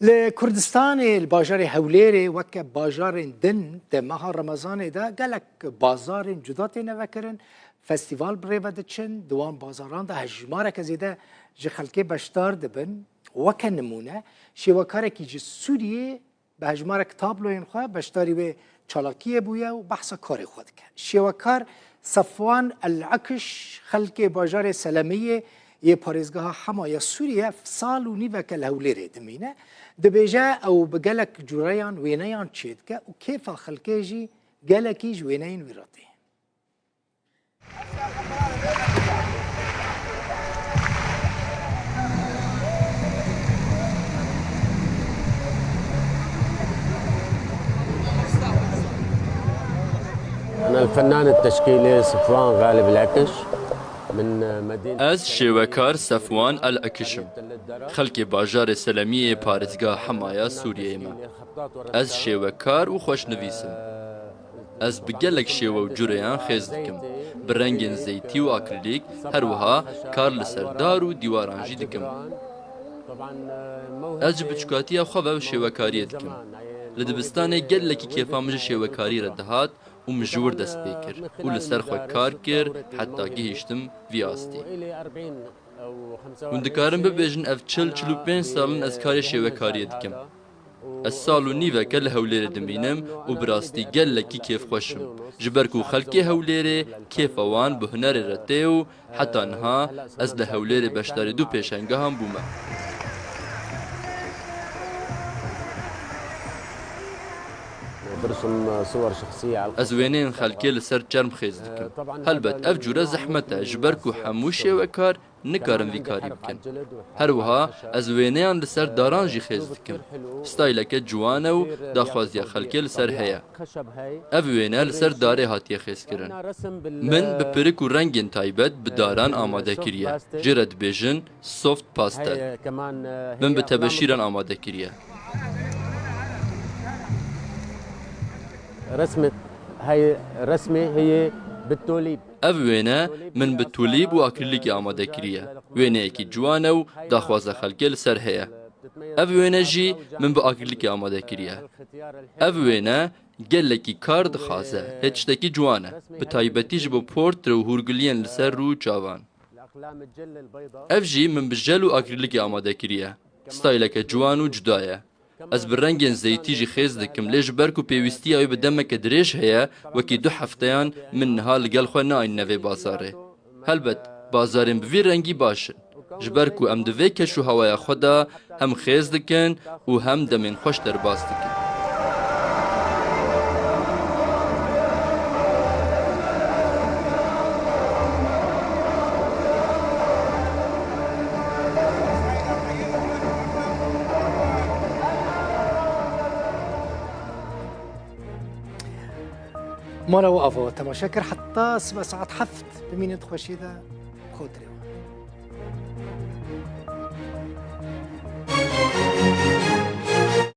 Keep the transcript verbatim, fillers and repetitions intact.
Li Kurdistanê, li bajarê Hewlêrê weke bajarên din di meha Remezanê de gelek bazarên cuda têne vekirin. Festîval bi rê ve diçin. Di wan bazaran de hejmareke zêde ji xelkê beşdar dibin. Weke nimûne, şêwekarekî ji Sûriyê bi hejmarek tabloyên xwe beşdarî wê çalakiyê bûye û behsa karê xwe dike. Şêwekar Sefwan El Ekiş xelkê bajarê Selemiyê yê parêzgeha Hema ya Sûriyê sal û nîveke li Hewlêrê dimîne. Dibêje ew bi gelek cureyan wêneyan çêdike û kêfa xelkê jî gelekî ji wêneyên wî re tê. أنا الفنان التشكيلي صفوان غالب العكش من مدينة Ez şêwekar Sefwan El Ekiş im. Xelkê bajarê Selemiyê parêzgeha Hema ya Sûriyeyê me. Ez şêwekar û xweşnivîs im. Ez bi gelek şêwe û cureyan xêz dikim. Bi rengên zeytî û akrîlîk, her wiha kar li ser dar û dîwaran jî dikim. Ez ji biçûkatiya xwe ve şêwekariyê dikim. Li dibistanê gelekî kêfa min ji şêwekariyê re dihat û min ji wir dest pê kir û li ser xwe kar kir heta gihîştim vî astî. Hûn dikarin bibêjin ev çil, çil û pênc sal in ez karê şêwekariyê dikim. Ez sal û nîveke li Hewlêrê dimînim û bi rastî gelekî kêfxweş im. Ji ber ku xelkê Hewlêrê kêfa wan bi hunerê re tê û heta niha ez li Hewlêrê beşdarî du pêşengehan bûme. برسم صور شخصية على Ez wêneyên xelkê li ser çerm xêz dikim. Helbet ev cûre zehmet e, ji ber ku hemû şêwekar nikarin vî karî bikin. Her wiha ez wêneyan li ser daran jî xêz dikim. Stayleke ciwan e û daxwaziya xelkê li ser heye. Ev wêne li ser darê hatiye xêzkirin. Min bi pirik û rengên taybet bi daran amade kiriye. Jê re dibêjin soft pastel. Min bi tebeşîran amade kiriye. رسمة هاي رسمة هي بالتوليب. Ev wêne min bi tûlîb û akrîlîkê amade kiriye. Wêneyekî ciwan e û daxwaza xelkê li ser heye. Ev wêne jî min bi akrîlîkê amade kiriye. Ev wêne gelekî kar dixwaze. Hê tiştekî ciwan e. Bi taybetî ji bo portre û hûrguliyên li ser rû û çavan. Ev jî min bi jel û akrîlîkê amade kiriye. Stayleke ciwan û cuda ye. Ez bi rengên zeytî jî xêz dikim, lê ji ber ku pêwîstiya wê bi demeke dirêj heye, wekî du hefteyan min niha li gel xwe neanîne vê bazarê. Helbet, bazarên bi vî rengî baş in. Ji ber ku em di vê keş û hewaya xwe de hem xêz dikin û hem demên xweş derbas dikin. Mala we ava we temaşe kir. Heta sibe saet heft bimînin di xweşiyê de. Xatirê we.